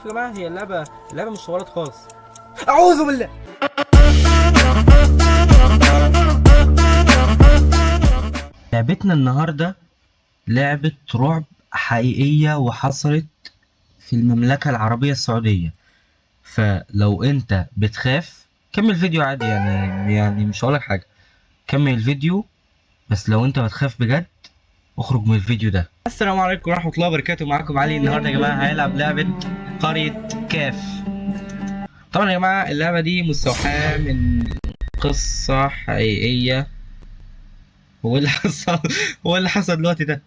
يا جماعة، هي اللعبة مش غلط خالص. اعوذ بالله. لعبتنا النهارده لعبة رعب حقيقية وحصلت في المملكة العربية السعودية، فلو انت بتخاف كمل الفيديو عادي، يعني مش هقولك حاجة، كمل الفيديو، بس لو انت بتخاف بجد اخرج من الفيديو ده. السلام عليكم ورحمة الله وبركاته، معاكم علي. النهارده يا جماعة هنلعب لعبة قرية كاف. طبعا يا جماعة اللعبة دي مستوحاة من قصة حقيقية. هو اللي حصل هو اللي حصل دلوقتي ده،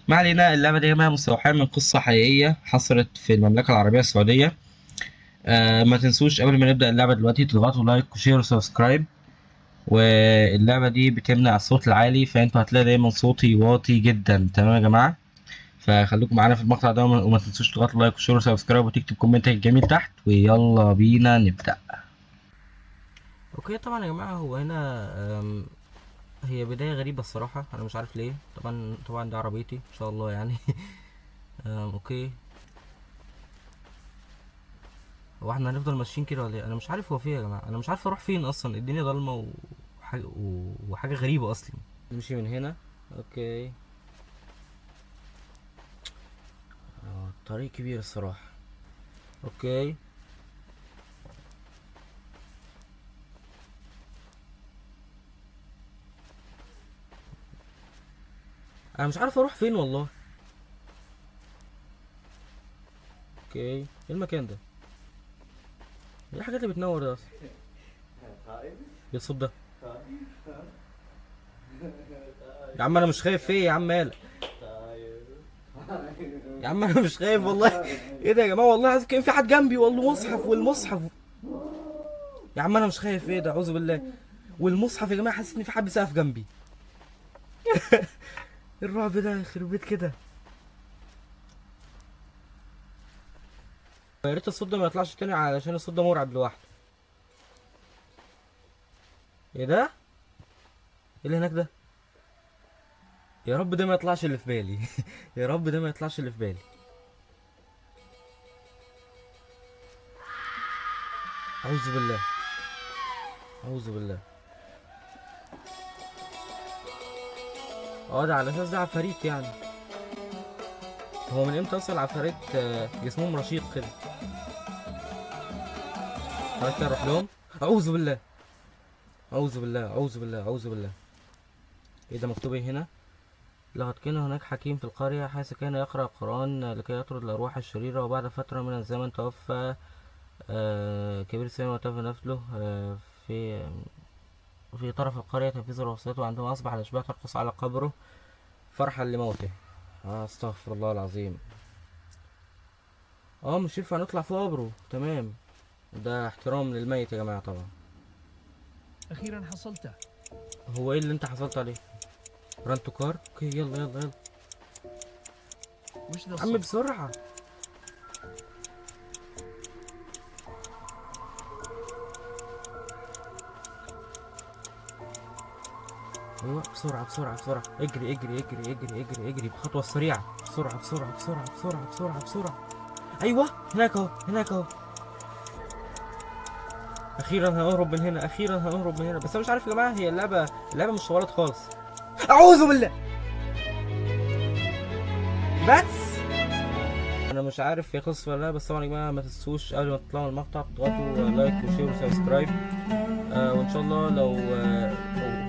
ما علينا. اللعبة دي يا جماعة مستوحاة من قصة حقيقية حصلت في المملكة العربية السعودية. ما تنسوش قبل ما نبدأ اللعبة دلوقتي تضغطوا like و share و subscribe. واللعبة دي بتمنع الصوت العالي، فانتوا هتلاقي دايما صوتي واطي جدا، تمام يا جماعة؟ فخليكم معانا في المقطع ده، وما تنسوش تضغطوا like و share و subscribe وتكتب comment الجميل تحت، ويلا بينا نبدأ. okay، طبعا يا جماعة هو هنا، هي بداية غريبة الصراحة، أنا مش عارف ليه. طبعا ده عربيتي إن شاء الله يعني. okay، هو احنا هنفضل ماشيين كده ولا ايه؟ أنا مش عارف هو فين يا جماعة، أنا مش عارف أروح فين أصلا، الدنيا ضلمة وحاجة غريبة أصلا. نمشي من هنا. okay، طريق كبير الصراحة. okay، انا مش عارف اروح فين والله. okay، ايه المكان ده؟ ايه الحاجات اللي بتنور ده اصلا؟ ايه الصوت ده؟ يا عم انا مش خايف. ايه يا عم مالك؟ يا عم انا مش خايف والله. ايه ده يا جماعة؟ والله العظيم كان في حد جنبي والله. مصحف والمصحف يا عم انا مش خايف. ايه ده؟ اعوذ بالله. والمصحف يا جماعة حاسس ان في حد بيسقف جنبي. الرعب ده يخرب بيت كده. يا ريت الصوت ده ما يطلعش تاني علشان الصوت ده مرعب لوحده. ايه ده؟ ايه اللي هناك ده؟ يا رب ده ما يطلعش اللي في بالي. يا رب ده ما يطلعش اللي في بالي. اعوذ بالله، اعوذ بالله. ده على اساس ده عفاريت يعني. هو من امتى اصلا العفاريت، جسمهم رشيق كده؟ تعالى كده نروح لهم. اعوذ بالله، اعوذ بالله، اعوذ بالله، اعوذ بالله. ايه ده مكتوب ايه هنا؟ لقد كان هناك حكيم في القرية حيث كان يقرأ القرآن لكي يطرد الأرواح الشريرة، وبعد فترة من الزمن توفى، كبير السن وتوفى نفله، في طرف القرية تنفيذ وصيته، وعندما أصبح الأشباح ترقص على قبره فرحا لموته. استغفر الله العظيم. مش ينفع نطلع فوق قبره، تمام. ده احترام للميت يا جماعة طبعا. أخيرا حصلته. هو ايه اللي انت حصلت عليه؟ rent a car. okay، يلا يلا يلا. وش ذا عم الصوت؟ بسرعة. ايوه بسرعة بسرعة بسرعة، اجري اجري اجري اجري اجري اجري بخطوة سريعة، بسرعة بسرعة بسرعة بسرعة بسرعة بسرعة. ايوه هناك اهو، هناك اهو. اخيرا هنهرب من هنا، اخيرا هنهرب من هنا. بس انا مش عارف يا جماعة، هي اللعبة مش غلط خالص. اعوذ بالله. بس انا مش عارف هي خلصت ولا لا، بس طبعا يا جماعة ما تنسوش قبل ما تطلعوا من المقطع تضغطوا like و share و subscribe. وان شاء الله لو،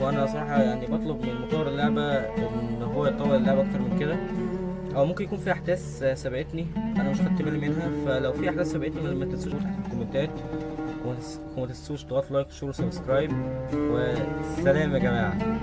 وانا صراحة بطلب من مطور اللعبة ان هو يطور اللعبة اكتر من كده، او ممكن يكون في احداث سبقتني انا مش خدت بالي منها، فلو في احداث سبقتني ما تنسوش تحت في الكومنتات، وما تنسوش تضغطوا like و share و subscribe. والسلام يا جماعة.